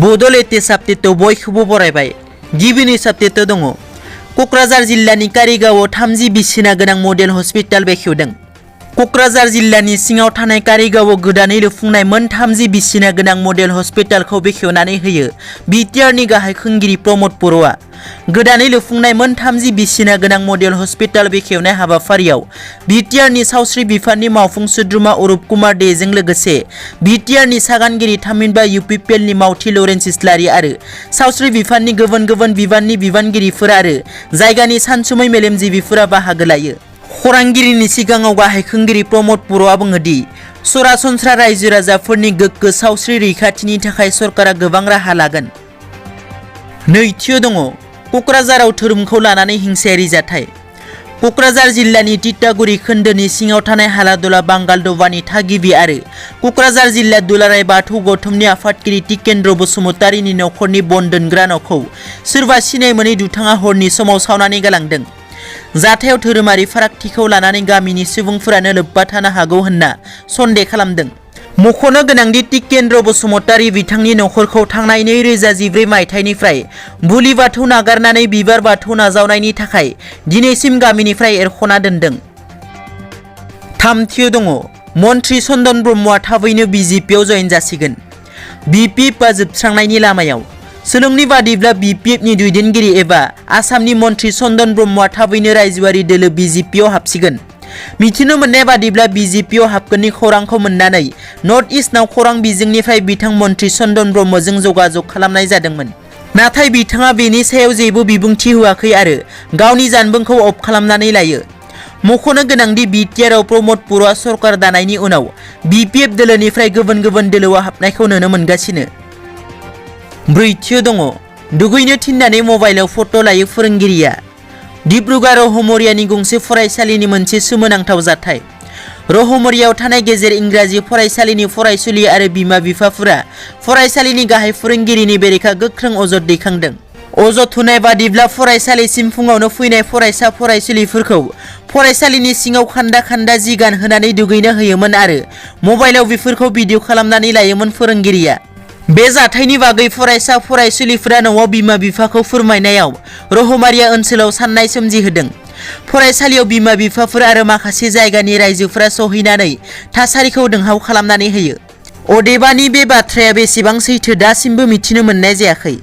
Bodo latest update बयखौबो बरायबाय। गिबि update दङ। क'क्राझार जिल्लानि कारिगावआव 30 बिसिना गोनां मडेल हस्पिटाल बेखेवदों। क'क्राझार जिल्लानि सिङाव थानाय कारिगावआव गोदानै लुफुंनाय मोन 30 बिसिना गोनां मडेल हस्पिटालखौ बेखेवनानै होयो BTR नि गाहाय खुंगिरि प्रमद बर'आ। गोदानै लुफुंनाय मोन 30 बिसिना गोनां मडेल हस्पिटाल बेखेवनाय हाबाफारियाव BTR नि सावस्रि बिफाननि मावफुं सोद्रोमा अरुप कुमार देजों लोगोसे BTR नि सागानगिरि थामहिनबा UPPL नि मावथि लरेन्स इस्लारि आरो सावस्रि बिफाननि गुबुन बिबाननि बिबानगिरिफोर आरो जायगानि सानसुमै मेलेमजिबिफोरा बाहागो लायो। खौरांगिरिनि सिगाङाव गाहाय खुंगिरि प्रमद बर'आ बुङो दि सरासनस्रा रायजो राजाफोरनि गोग्गो सावस्रि रैखाथिनि थाखाय सरकारा गोबां राहा लागोन। नैथियाव दङ क'क्राझाराव धोरोमखौ लानानै हिंसायारि जाथाय। क'क्राझार जिल्लानि तितागुरि खोन्दोनि सिङाव थानाय हालादला बांगाल दबानि थागिबि आरो क'क्राझार जिल्ला दुलाराय बाथौ गौथुमनि आफादगिरि टिकेन्द्र बसुमतारीनि नखरनि बन दोनग्रा न'खौ सोरबा सिनाय मोनै दुथाङा हरनि समाव सावनानै गालांदों। जाथायाव धोरोमारि फारागथिखौ लानानै गामिनि सुबुंफोरानो लोब्बा थानो हागौ होनना सन्देह खालामदों। मख'नो गोनांदि टिकेन्द्र बसुमतारी बिथांनि नखरखौ थांनाय 2014 मायथाइनिफ्राय बुलि बाथौ नागारनानै बिबार बाथौ नाजावनायनि थाखाय दिनैसिम गामिनिफ्राय एरख'ना दोनदों। थामथियाव दङ मन्त्रि चन्दन ब्रह्मआ थाबैनो BJPआव जयेन जासिगोन। BPFआ जोबस्रांनायनि लामायाव। सोलोंनि बादिब्ला BPFनि दैदेनगिरि एबा आसामनि मन्त्रि चन्दन ब्रह्मआ थाबैनो रायजोआरि दोलो BJPआव हाबसिगोन। मिथिनो मोननाय बादिब्ला BJPआव हाबगोननि खौरांखौ मोननानै नर्थ इस्टनाव खौरां बिजोंनिफ्राय बिथां मन्त्रि चन्दन ब्रह्मजों जगाजग खालामनाय जादोंमोन। नाथाय बिथाङा बेनि सायाव जेबो बिबुंथि होआखै आरो गावनि जानबुंखौ अफ खालामनानै लायो। मख'नो गोनांदि BTRआव प्रमद बर'आ सरकार दानायनि उनाव BPF दोलोनिफ्राय गुबुन दोलोआव हाबनायखौ नुनो मोनगासिनो। ब्रैथियाव दङ दुगैनो थिननानै मबाइलाव फट' लायो फोरोंगिरिया। डिब्रुगड़ रहमरियानि गंसे फरायसालिनि मोनसे सोमोनांथाव जाथाय। रहमरियाव थानाय गेजेर इंराजि फरायसालिनि फरायसुलि आरो बिमा बिफाफोरा फरायसालिनि गाहाय फोरोंगिरिनि बेरेखा गोख्रों अजद दैखांदों। अजद होनाय बादिब्ला फरायसालिसिम फुङावनो फैनाय फरायसा फरायसुलिफोरखौ फरायसालिनि सिङाव खान्दा जि गानहोनानै दुगैनो होयोमोन आरो मबाइलाव बेफोरखौ भिडिअ खालामनानै लायोमोन फोरोंगिरिया। बे जाथायनि बागै फरायसा फरायसुलिफोरा न'आव बिमा बिफाखौ फोरमायनायाव रहमारिया ओनसोलाव साननाय सोमजिहोदों। फरायसालियाव बिमा बिफाफोर आरो माखासे जायगानि रायजोफोरा सहैनानै थासारिखौ दोंहाव खालामनानै होयो। अदेबानि बे बाथ्राया बेसेबां सैथो दासिमबो मिथिनो मोननाय जायाखै।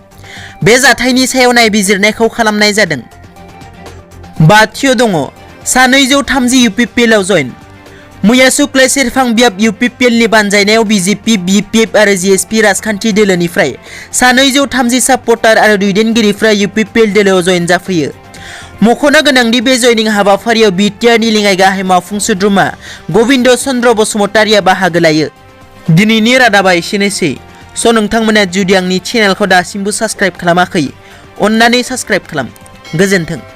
बे जाथायनि सायाव नायबिजिरनायखौ खालामनाय जादों। बाथियाव दङ सा 230 UPPLआव जयेन। मैया सुक्लाय सेरफां बियाब UPPLनि बानजायनायाव BJP, BPF आरो GSP राजखान्थि दोलोनिफ्राय सा 230 सापर्टार आरो दैदेनगिरिफ्रा UPPL दोलोआव जयेन जाफैयो। मख'नो गोनांदि बे जयनिं हाबाफारियाव BTR नि लेङाइ गाहाय मावफुं सोद्रोमा गबिन्द चन्द्र बसुमतारीया बाहागो लायो। दिनैनि रादाबा एसेनोसै। नोंथांमोना जुदि आंनि चेनेलखौ दासिमबो साबस्क्राइब खालामाखै अन्नानै साबस्क्राइब खालाम। गोजोन्थों।